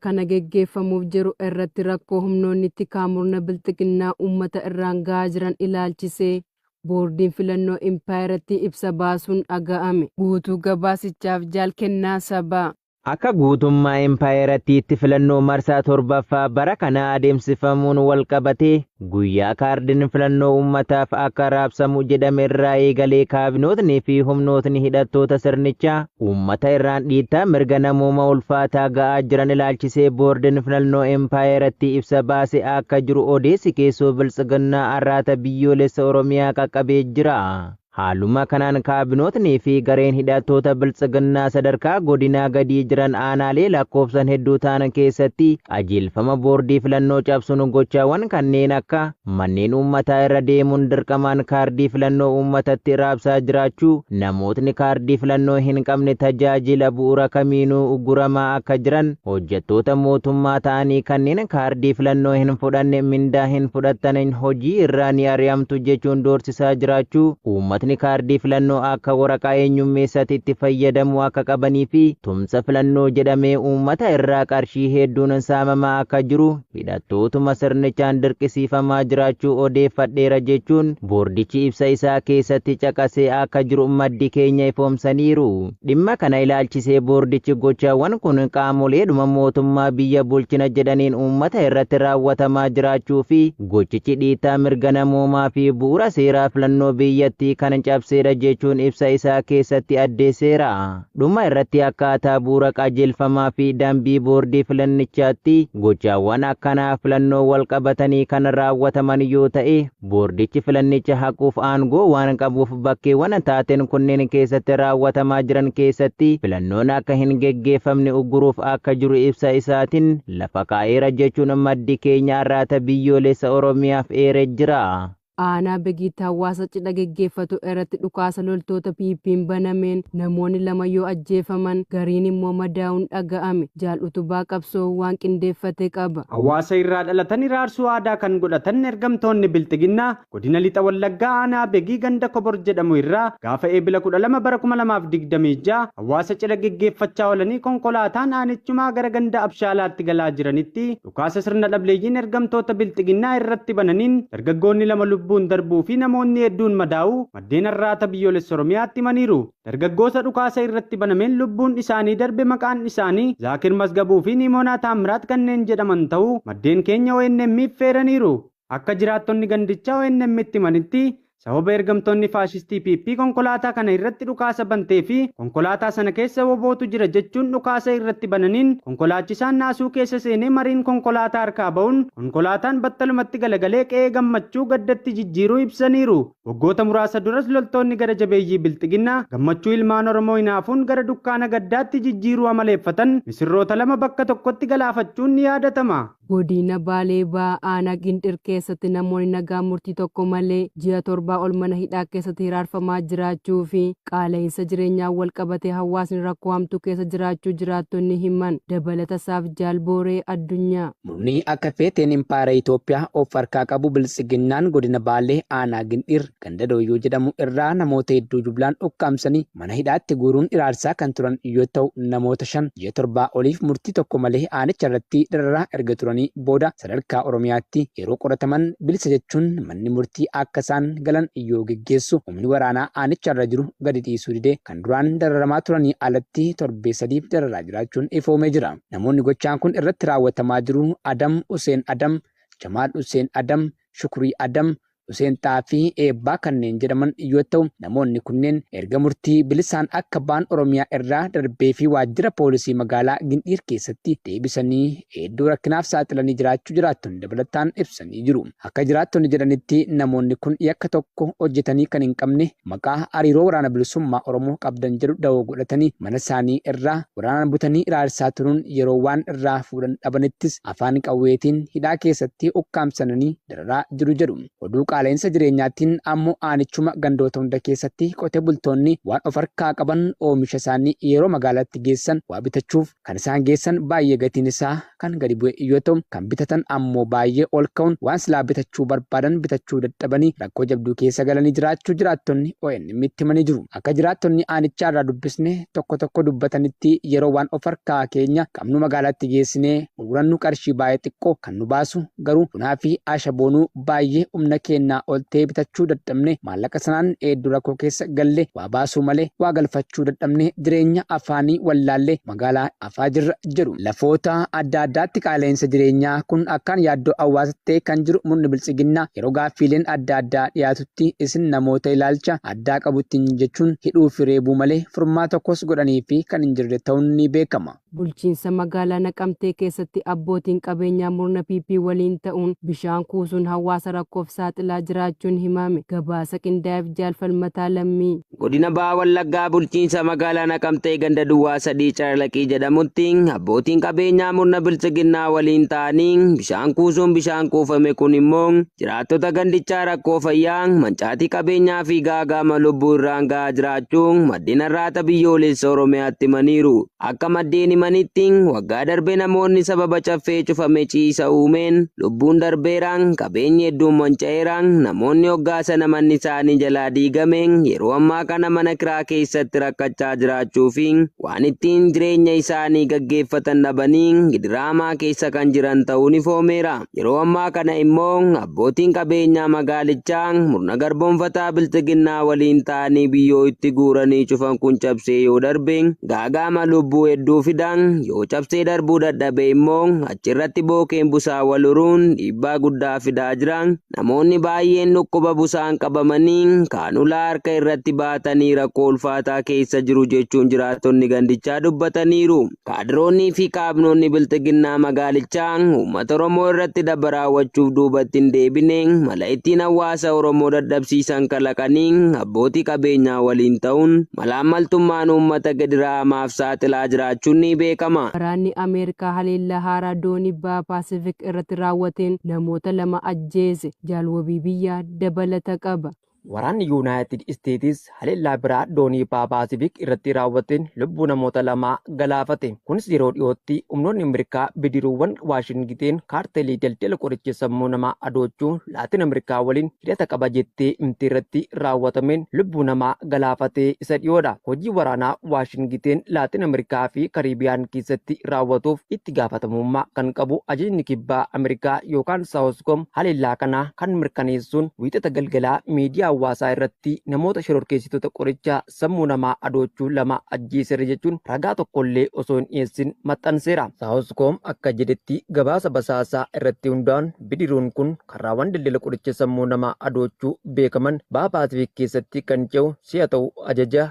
kana geggeeffamuuf jiru irratti rakkoo humnoonni tikaa murna bilxiginnaa uummata irraan gahaa jiran ilaalchisee Boordiin Filannoo Impaayerattii ibsa baasuun dhaga'ame. Guutuu gabaasichaaf Jaal Kennaa Sabaa. Akka guutummaa impaayerattiitti filannoo marsaa 7ffaa bara kanaa adeemsifamuun wal qabatee guyyaa kaardiin filannoo uummataaf akka raabsamu jedhame irraa eegalee kaabinootni fi humnootni hidhattoota sirnichaa uummata irraan dhiittaa mirga namooma ulfaataa ga'aa jiran ilaalchisee boordiin filannoo impaayerattii ibsa baase akka jiru odeessi keessoo biltsiginnaa Arraata Biyyoolessa Oromiyaa qaqqabee jira. Haaluma kanaan kaabinootnii fi gareen hidhattoota Biltsiginnaa sadarkaa godinaa gadii jiran aanaalee lakkoofsan hedduu ta'an keessatti qajeelfama boordii filannoo cabsuun gochaawwan kanneen akka manneen uummataa irra deemuun dirqamaan kaardii filannoo uummatatti raabsaa jiraachuu, namootni kaardii filannoo hin qabne tajaajila bu'uura kamiinuu ugguramaa akka jiran, hojjettoota mootummaa ta'anii kanneen kaardii filannoo hin fudhanne mindaa hin fudhattan hojii irraa ni ari'amtu jechuun doorsisaa jiraachuu, uummatni kaardii filannoo akka waraqaa eenyummeessaatti itti fayyadamuu akka qabanii fi tumsa filannoo jedhamee uummata irraa qarshii hedduun saamamaa akka jiru hidhattootuma sirnichaan dirqisiifamaa jiraachuu odeeffadheera jechuun boordichi ibsa isaa keessatti caqasee akka jiru maddi keenya ifoomsaniiru. Dhimma kana ilaalchisee boordichi gochaawwan kun qaamoleedhuma mootummaa biyya bulchina jedhaniin uummata irratti raawwatamaa jiraachuu fi gochichi dhiittaa mirga namoomaa fi bu'uura seeraa filannoo biyyattii kan cabseedha jechuun ibsa isaa keessatti addeesseera. Dhuma irratti akkaataa bu'uura qajeelfamaa fi dambii boordii filannichaatti gochaawwan akkanaa filannoo wal qabatanii kan raawwataman yoo ta'e boordichi filannicha haquuf aangoo waan qabuuf bakkeewwan taateen kunneen keessatti raawwatamaa jiran keessatti filannoon akka hin geggeeffamne ugguruuf akka jiru ibsa isaatiin lafa kaa'eera jechuun maddi keenya Arraata Biyyoolessa Oromiyaaf eeree jira. Aanaa Begiitti hawaasa cidha geggeeffatu irratti dhukaasa loltoota PPn banameen namoonni 2 yoo ajjeefaman gariin immoo madaa'uun dhaga'ame. Jaal Utubaa Qabsoo waan qindeeffate qaba. Hawaasa irraa dhalatan hiraarsuu aadaa kan godhatan ergamtoonni Bilxiginnaa godina Lixa Wallaggaa aanaa Begii ganda Kobor jedhamu irraa gaafa Eebila 12 bara 2026 hawaasa cidha geggeeffachaa oolanii konkolaataan aanichumaa gara ganda Abshaalaatti galaa jiranitti dhukaasa sirna dhableeyyiin ergamtoota Bilxiginnaa irratti bananiin dargaggoonni 2 lubbuun darbuu fi namoonni hedduun madaa'uu maddeen Arraata Biyyoolessa Oromiyaatti himaniiru. Dargaggoota dhukaasa irratti banameen lubbuun isaanii darbe maqaan isaanii Zaakir Masgabuu fi Niimoonaa Taammiraat kanneen jedhaman ta'uu maddeen keenya ONM'f feeraniiru. Akka jiraattonni gandichaa ONM'tti himanitti, sababa ergamtoonni faashistii PP konkolaataa kana irratti dhukaasa bantee fi konkolaataa sana keessa WBOtu jira jechuun dhukaasa irratti bananiin konkolaachisaan naasuu keessa seenee mariin konkolaataa harkaa ba'uun konkolaataan battalumatti galagalee qe'ee gammachuu gaddatti jijjiiruu ibsaniiru. Waggoota muraasa duras loltoonni gara jabeeyyii Bilxiginnaa gammachuu ilmaan Oromoo hinaafuun gara dukkaana gaddaatti jijjiiruu amaleeffatan misirroota 2 bakka tokkotti galaafachuun ni yaadatama. Godina Baalee Bahaa Aanaa Gindhir keessatti namoonni nagaa murtii tokko malee ji'a torbaa ol mana hidhaa keessatti hiraarfamaa jiraachuu fi qaala'iinsa jireenyaan wal qabatee hawaasni rakkoo hamtuu keessa jiraachuu jiraattonni himan. Dabalata isaaf Jaal Booree Addunyaa. Murni akka feeteen impaayera Itoophiyaa of harkaa qabu Biltsiginnaan godina Baalee aanaa Gindhiir ganda Dooyyoo jedhamu irraa namoota hedduu jumlaan ukkaamsanii mana hidhaatti guuruun hiraarsaa kan turan yoo ta'u, namoota 5 ji'a torbaa oliif murtii tokko malee aanicha irratti dararaa erga turanii booda sadarkaa Oromiyaatti yeroo qorataman bilisa jechuun manni murtii akka isaan galan yoo geggeessu humni waraanaa aanicha irra jiru gadi dhiisuu didee kan duraan dararamaa turanii alatti torbee sadiif dararaa jiraachuun ifoomee jira. Namoonni gochaan kun irratti raawwatamaa jiru Adam Huseen Adam, Jamaal Huseen Adam, Shukurii Adam, Huseen Xaafii Eebbaa kanneen jedhaman yoo ta'u, namoonni kunneen erga murtii bilisaan akka ba'an Oromiyaa irraa darbeefii waajjira poolisii magaalaa Gindhiir keessatti deebisanii hedduu rakkinaaf saaxilanii jiraachuu jiraattonni dabalataan ibsanii jiru. Akka jiraattonni jedhanitti namoonni kun yakka tokko hojjetanii kan hin qabne maqaa hariiroo Waraana Bilisummaa Oromoo qabdan jedhu dawoo godhatanii mana isaanii irraa waraanaan butanii hiraarsaa turuun yeroo waan irraa fuudhan dhabanittis afaan qawweetiin hidhaa keessatti ukkaamsananii dararaa jiru jedhu. Oduu qaala'insa jireenyaatiin ammoo aanichuma gandoota hunda keessatti qote bultoonni waan of harkaa qaban oomisha isaanii yeroo magaalaatti geessan waa bitachuuf kan isaan geessan baay'ee gatiin isaa kan gadi bu'e yoo ta'u, kan bitatan ammoo baay'ee ol ka'uun waan silaa bitachuu barbaadan bitachuu dadhabanii rakkoo jabduu keessa galanii jiraachuu jiraattonni ONM itti himanii jiru. Akka jiraattonni aanichaa irraa dubbisne tokko tokko dubbatanitti yeroo waan of harkaa keenya qabnu magaalaatti geessinee gurgurannu qarshii baay'ee xiqqoo kan nu baasu, garuu bunaa fi ashaboonuu baay'ee humna keenyaa ol ta'ee bitachuu dadhabne, maallaqa sanaan hedduu rakkoo keessa galle, waa baasuu malee waa galfachuu dadhabne, jireenya afaanii wallaallee magaalaa afaa jirra jedhu. Lafoota adda addaatti qaala'insa jireenyaa kun akkaan yaaddoo hawaasa ta'e kan jiru murni biltsiginnaa yeroo gaaffiileen adda addaa dhiyaatutti isin namoota ilaalcha addaa qabuttiin jechuun hidhuu fi reebuu malee furmaata tokkos godhanii fi kan hin jirre ta'uun ni beekama. Bulchiinsa magaalaa Naqamtee keessatti abbootiin qabeenyaa murna PP waliin ta'uun bishaan kuusuun hawaasa rakkoof saaxilaa jiraachuun himame. Gabaasa qindaa'eef Jaalfalmataa Lammii. Godina Baha Wallaggaa bulchiinsa magaalaa Naqamtee ganda duwwaa 3 Caralaqii jedhamutti abbootiin qabeenyaa murna biltsiginnaa waliin ta'anii bishaan kuusuun bishaan kuufame kun immoo jiraattota gandichaa rakkoo fayyaa, mancaatii qabeenyaa fi gaaga'ama lubbuu irraan gahaa jiraachuu maddeen Arraata Biyyoolessa Oromiyaatti himaniiru. Akka maddeen himanitti waggaa darbe namoonni sababa caffee cufame ciisa uumeen lubbuun darbeera, qabeenyi hedduun manca'eera, namoonni hoggaa sana manni isaanii jalaa diigame yeroo ammaa kana mana kiraa keessatti rakkachaa jiraachuu fi waan ittiin jireenya isaanii gaggeeffatan dhabanii gidiraamaa keessa kan jiran ta'uun ifoomeera. Yeroo ammaa kana immoo abbootiin qabeenyaa magaalichaa murna garboomfataa biltsiginnaa waliin ta'anii biyyoo itti guuranii cufan kun cabsee yoo darbe gaaga'ama lubbuu hedduu fidan, yoo cabsee darbuu dadhabe immoo achirratti bookeen busaa wal uruun dhiibbaa guddaa fidaa jira. Namoonni baay'een dhukkuba busaan qabamanii kaan ulaa harka irratti baatanii rakkoo ulfaataa keessa jiru jechuun jiraattonni gandichaa dubbataniiru. Kaadiroonnii fi kaabnoonni biltsiginnaa magaalichaa uummata Oromoo irratti daba raawwachuuf duubatti hin deebine, mala ittiin hawaasa Oromoo dadhabsiisan kalaqanii abbootii qabeenyaa waliin ta'uun malaammaltummaan uummata gidiraamaaf saaxilaa jiraachuun ni beekama. Waraanni Ameerikaa haleellaa haaraa doonii baha Paasifik irratti raawwateen namoota 2 ajjeese. Jaalwabii biyyaa dabalata qaba. Waraanni Yuunaayitid Isteetis haleellaa biraa doonii baha Paasifik irratti raawwateen lubbuu namoota 2 galaafate. Kunis yeroo dhiyootti humnoonni Ameerikaa bidiruuwwan Waashingiteen kaartelii daldala qoricha sammuu namaa adoochuu Laatin Ameerikaa waliin hidhata qaba jettee himte irratti raawwatameen lubbuu namaa galaafatee isa dhiyoodha. Hojii waraanaa Waashingiteen Laatin Ameerikaa fi Kariibiyaan keessatti raawwatuuf itti gaafatamummaa kan qabu ajajni kibbaa Ameerikaa yookaan Saawuskom haleellaa kana kan mirkaneessuun wiixata galgalaa miidiyaa hawaasaa irratti namoota shororkeessitoota qoricha sammuu namaa adoochuu 2 ajjeeseera jechuun ragaa tokkollee osoo hin dhiyeessin maxxanseera. Saawuskom akka jedhetti gabaasa basaasaa irratti hundaa'uun bidiruun kun karaawwan daldala qoricha sammuu namaa adoochuu beekaman baha Paasifik keessatti kan ce'u si'a ta'u ajaja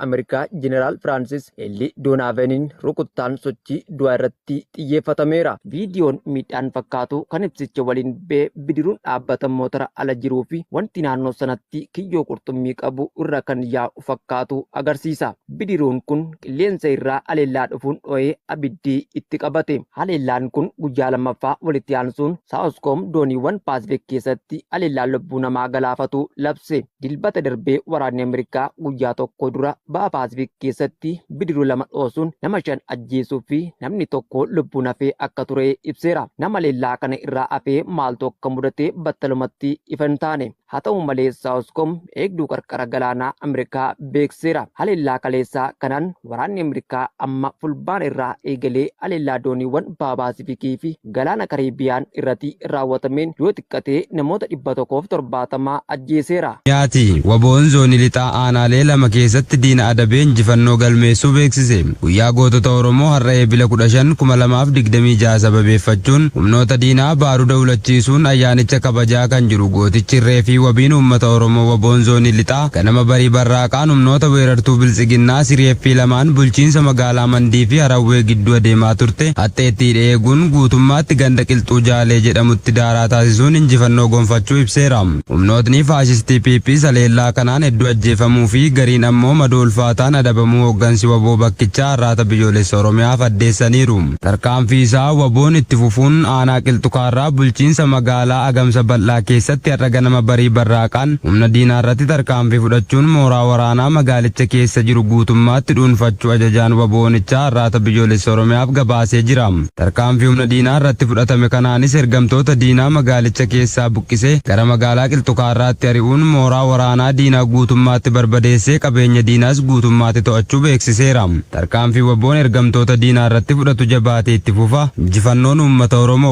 Ameerikaa Jeneraal Firaansis Eelli Doonaaveniin rukuttaan sochii du'aa irratti xiyyeeffatameera. Viidiyoon miidhaan fakkaatu kan ibsicha waliin ba'e bidiruun dhaabbata motora ala jiruu fi wanti naannoo sanatti kiyyoo qurxummii qabu irra kan yaa'u fakkaatu agarsiisa. Bidiruun kun qilleensa irraa haleellaa dhufuun dho'ee abiddi itti qabate. Haleellaan kun guyyaa lammaffaa walitti aansuun Saawuskoom dooniiwwan Paasifik keessatti haleellaa lubbuu namaa galaafatu labse. Dilbata darbee waraanni Ameerikaa guyyaa tokko dura baha Paasifik keessatti bidiruu 2 dhoosuun nama 5 ajjeesuu fi namni tokko lubbuun hafee akka ture ibseera. Nama haleellaa kana irraa hafee maaltu akka mudate battalumatti ifa hin taane. Haa ta'u malee Saawuskom eegduu qarqara galaanaa Ameerikaa beeksiseera. Haleellaa kaleessaa kanaan waraanni Ameerikaa amma fulbaana irraa eegalee haleellaa dooniiwwan baha Paasifikii fi galaana Kariibiyaan irratti raawwatameen yoo xiqqatee namoota 170 ajjeeseera. Yaati waboon zoonii lixaa aanaalee 2 keessatti diina adabee injifannoo galmeessuu beeksise. Guyyaa gootota Oromoo har'a eebila 15 2026 sababeeffachuun humnoota diinaa baaruda ulachiisuun ayyaanicha kabajaa kan jiru gootichi irree fi wabiin uummata Oromoo waboon zoonii lixaa ganama barii barraaqaan humnoota weerartuu biltsiginnaa siriiffii lamaan bulchiinsa magaalaa Mandii fi Harawwee gidduu adeemaa turte haxxeetti eeguun guutummaatti ganda qilxuu jaalee jedhamutti daaraa taasisuun injifannoo gonfachuu ibseera. Humnootni faashistii PP haleellaa kanaan hedduu ajjeefamuu fi gariin ammoo ammoo madoo ulfaataan adabamuu hooggansi WBO bakkichaa Arraata Biyyoolessa Oromiyaaf addeessaniiru. Tarkaanfii isaa WBOn itti fufuun aanaa Qilxukaarraa bulchiinsa magaalaa Agamsa Bal'aa keessatti har'a ganama barii barraaqaan humna diinaa irratti tarkaanfii fudhachuun mooraa waraanaa magaalicha keessa jiru guutummaatti dhuunfachuu ajajaan WBO onichaa Arraata Biyyoolessa Oromiyaaf gabaasee jira. Tarkaanfii humna diinaa irratti fudhatame kanaanis ergamtoota diinaa magaalicha keessaa buqqisee gara magaalaa Qilxukaarraatti ari'uun mooraa waraanaa diinaa guutummaatti barbadeessee qabeenya diinaas guutummaatti to'achuu beeksiseera. Tarkaanfii WBOn ergamtoota diinaa irratti fudhatu jabaatee itti fufa. Injifannoon uummata Oromoo.